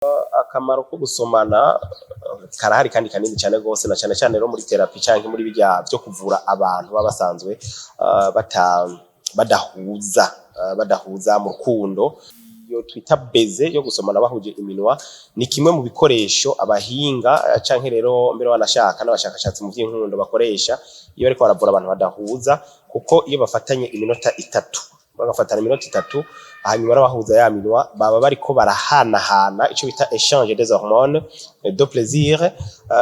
Akamaro ko gusomana karahari kandi kanini cane gose, na cane cane rero muri thérapie canke muri birya vyo kuvura abantu baba basanzwe badahuza mu rukundo. Iyo twita baiser yo gusomana bahuje iminwa ni kimwe mu bikoresho abahinga canke rero mbere wanashaka n'abashakashatsi mu vy'inkundo bakoresha iyo bariko baravura abantu badahuza, kuko iyo bafatanye iminota 3, bagafatana iminota 3, hanyuma bahuza ya minwa, baba bariko barahanahana ico bita échange des hormones de plaisir.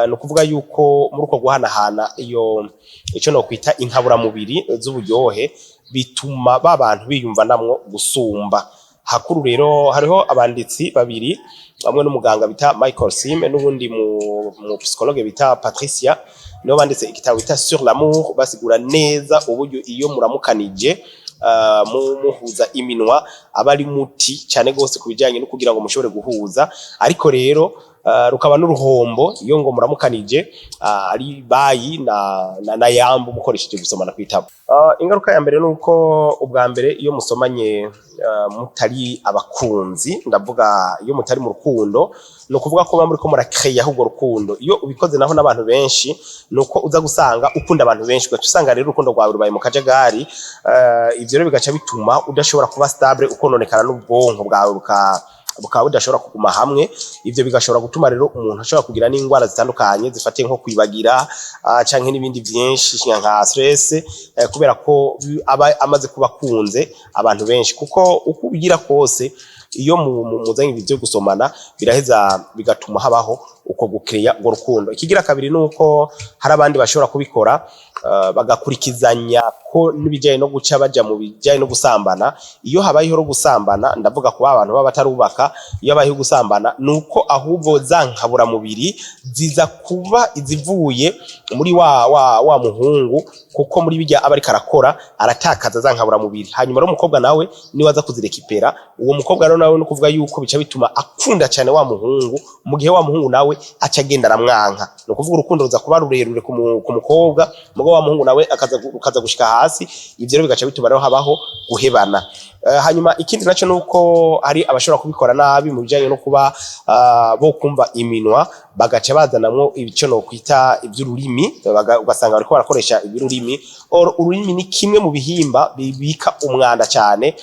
Ni ukuvuga yuko muri uko guhanahana iyo ico nokwita inkaburamubiri z'uburyohe, bituma ba bantu biyumvanamwo gusumba. Hakuru rero hariho abanditsi babiri, bamwe n'umuganga bita Michael Sim n'uwundi mu psychologue bita Patricia, nibo banditse igitabo bita Sur l'amour, basigura neza uburyo iyo muramukanije muhuza iminwa aba ari muti cane gose ku bijanye no kugira ngo mushobore guhuza. Ariko rero rukaba n'uruhombo iyo ngo muramukanije ari bayi na yambu mukoresheje gusomana kwitaba. Ingaruka ya mbere nuko ubwa mbere iyo musomanye mutari abakunzi, ndavuga iyo mutari mu rukundo, ni ukuvuga ko muba muriko murakeya urwo rukundo. Iyo ubikoze naho n'abantu benshi, nuko uza gusanga ukunda abantu benshi, ugaca usanga rero urukundo rwawe rubaye mu kajagari. Ivyo rero bigaca bituma udashobora kuba stable, ukononekara n'ubwonko bwawe bukaba budashobora kuguma hamwe. Ivyo bigashobora gutuma rero umuntu ashobora kugira n'ingwara zitandukanye zifatiye nko kwibagira canke n'ibindi vyinshi nka stress, kubera ko aba amaze kuba akunze abantu benshi. Kuko uko ubigira kose, iyo muzanye ibintu vyo gusomana, biraheza bigatuma habaho uko gukeya urwo rukundo. Ikigira kabiri nuko hari abandi bashobora kubikora bagakurikizanya ko n'ibijanye no guca baja mu bijanye no gusambana. Iyo habayeho no gusambana, ndavuga kuba abantu baba batarubaka, iyo habayeho gusambana nuko ahubwo za nkaburamubiri ziza kuba izivuye muri wa muhungu, kuko muri bijya aba ariko arakora aratakaza za nkaburamubiri. Hanyuma rero umukobwa nawe niwe aza kuzirekipera. Uwo mukobwa rero nawe no kuvuga yuko bica bituma akunda cyane wa muhungu, mu gihe wa muhungu nawe aca agenda aramwanka. Ni ukuvuga urukundo ruza kuba rurerure ku mukobwa, mugabo wa muhungu nawe akaza rukaza gushika hasi. Ivyo rero bigaca bituma rero habaho guhebana. Hanyuma ikindi naco nuko hari abashobora kubikora nabi mu bijanye no kuba bo kumva iminwa, bagaca bazanamwo ico no kwita ivy'ururimi, ugasanga bariko barakoresha iby'ururimi. Or ururimi ni kimwe mu bihimba bibika umwanda cyane.